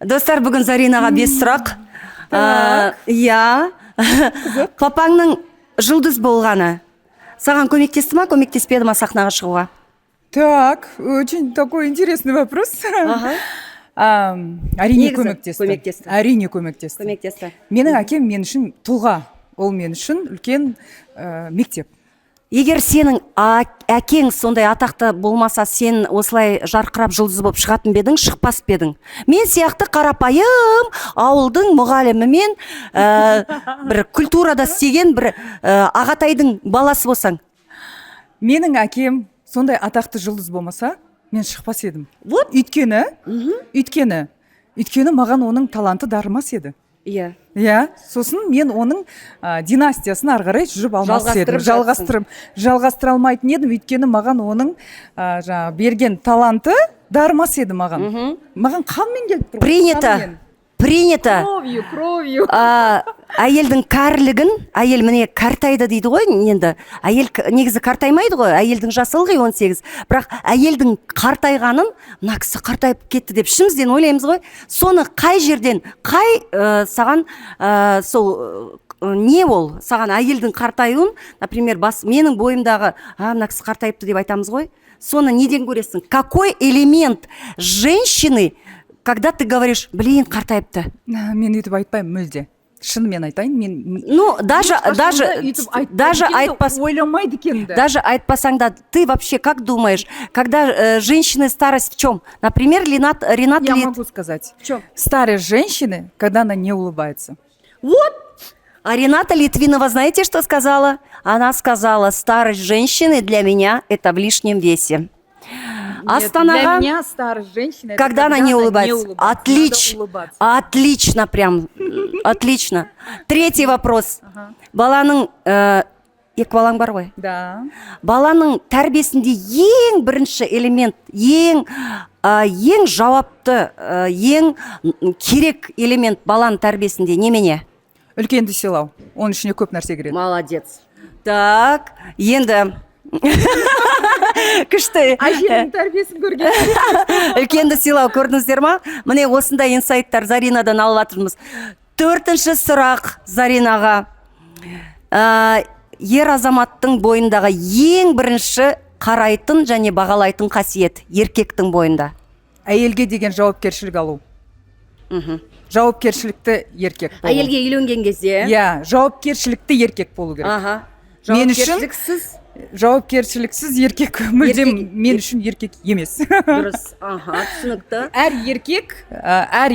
Достар, бүгін Заринаға бес сұрақ. Иә, папаңның жұлдыз болғаны саған көмектесті ма, көмектеспеді ма сахнаға шығуға? Так, очень такой интересный вопрос. Әрине, Негізі, көмектесті. Көмектесті. Әрине, көмектесті. Көмектесті. Менің әкем мен үшін тұлға. Ол мен үшін үлкен мектеп. Егер сенің әкең сондай атақты болмаса, сен осылай жарқырап жұлдыз болып шығатын ба едің, шықпас па едің? Мен сияқты қарапайым ауылдың мұғалімімен бір культурада істеген бір ағатайдың баласы болсаң. Менің әкем сондай атақты жұлдыз болмаса, мен шықпас едім. Вот. Өйткені маған оның таланты дарымас еді. Иә, сосын мен оның династиясын ары қарай жүріп алмас едім. Жалғастырып. Жалғастыра алмайтын едім, өйткені маған оның жаңағы берген таланты дарымас еді маған. Маған қанмен келіп тұр ғой, Принято. қанмен. Принято. Кровью, кровью. Әйелдің кәрілігін, әйел міне кәртайды дейді ғой енді. Әйел негізі қартаймайды ғой, әйелдің жасы ылғи 18. Бірақ әйелдің қартайғанын мына кісі қартайып кетті деп ішімізден ойлаймыз ғой. Соны қай жерден, қай саған сол не ол саған әйелдің қартаюын, например, бас менің бойымдағы мына кісі қартайыпты деп айтамыз ғой. Соны неден көресің? Какой элемент женщины, когда ты говоришь: «Блин, қартайыпты»? Мен өйтіп айтпаймын мүлде. Шынымен айтайын, мен Ну, даже ешқашан даже да өйтіп айтпайды даже екен де, айтпас ойламайды екен де. Даже айтпасаң да, ты вообще как думаешь, когда женщины старость в чем? Например, Ренат Я Лит. могу сказать. В чем? Старость женщины, когда она не улыбается. Вот. А Рената Литвинова, знаете, что сказала? Она сказала: «Старость женщины для меня – это в лишнем весе». Нет, Астанаға для меня старость женщины – это когда она не улыбается. Надо Отлично. улыбаться. Отлично прям. Отлично. Третий вопрос. Баланың, екі балаң бар ғой. Да. Баланың тәрбиесінде ең бірінші элемент, ең ең жауапты, ең керек элемент баланың тәрбиесінде немене? Үлкенді сыйлау. Оның ішіне көп нәрсе кіреді. Молодец. Так, енді күшті. Әженің тәрбиесін көрген. Үлкенді сыйлау, көрдіңіздер ма? Міне, осындай инсайттар Заринадан алып жатырмыз. Төртінші сұрақ Заринаға. Ер азаматтың бойындағы ең бірінші қарайтын және бағалайтын қасиет еркектің бойында? Әйелге деген жауапкершілік алу. Жауапкершілікті еркек болу. Әйелге үйленген кезде. Иә, жауапкершілікті еркек болу керек. Мен үшін Жауапкершіліксіз жауапкершіліксіз еркек мүлдем мен үшін еркек емес. Дұрыс, аха, түсінікті. Әр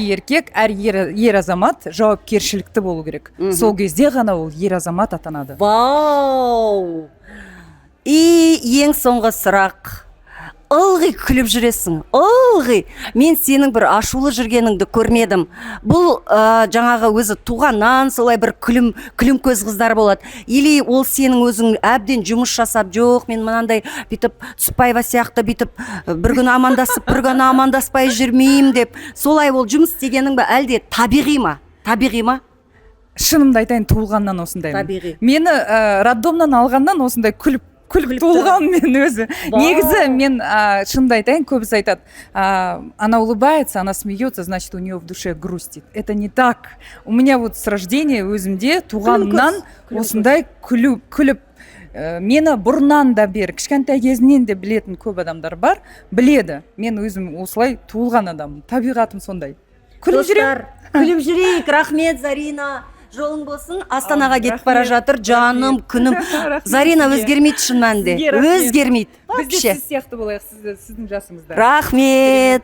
еркек, әр ер азамат жауапкершілікті болу керек. Сол кезде ғана ол ер азамат атанады. Вау! И ең соңғы сұрақ. Ылғи күліп жүресің, ылғи. Мен сенің бір ашулы жүргеніңді көрмедім. Бұл жаңағы өзі туғаннан солай бір күлім көз қыздар болады или ол сенің өзің әбден жұмыс жасап, жоқ, мен мынандай бүйтіп Түсіпбаева сияқты бүйтіп бір күні амандасып, бір күні амандаспай жүрмеймін деп, солай ол жұмыс істегенің бе, әлде табиғи ма, табиғи ма? Шынымды айтайын, туылғаннан осындаймын. Табиғи. Мені роддомнан алғаннан осындай күліп күліп Күліп. туылғанмын мен өзі. Вау. Негізі мен шынымды айтайын, көбісі айтады: «Она улыбается, она смеется, значит, у нее в душе грустит». Это не так. У меня вот с рождения, өзімде туғаннан Күлім. осындай күлу, күліп мені бұрыннан да бері, кішкентай кезінен де білетін көп адамдар бар, біледі, мен өзім осылай туылған адаммын, табиғатым сондай, күліп жүремін. Достар, күліп жүрейік. Рахмет, Зарина, жолың болсын. Астанаға кетіп бара Рахмет, жатыр, жаным, рахмет. күнім. Рахмет Зарина сізге. өзгермейді шын мәнінде. Сізге рахмет. Өзгермейді Біз де вообще. сіз сияқты болайық, сіз, сіздің жасыңызда. Рахмет.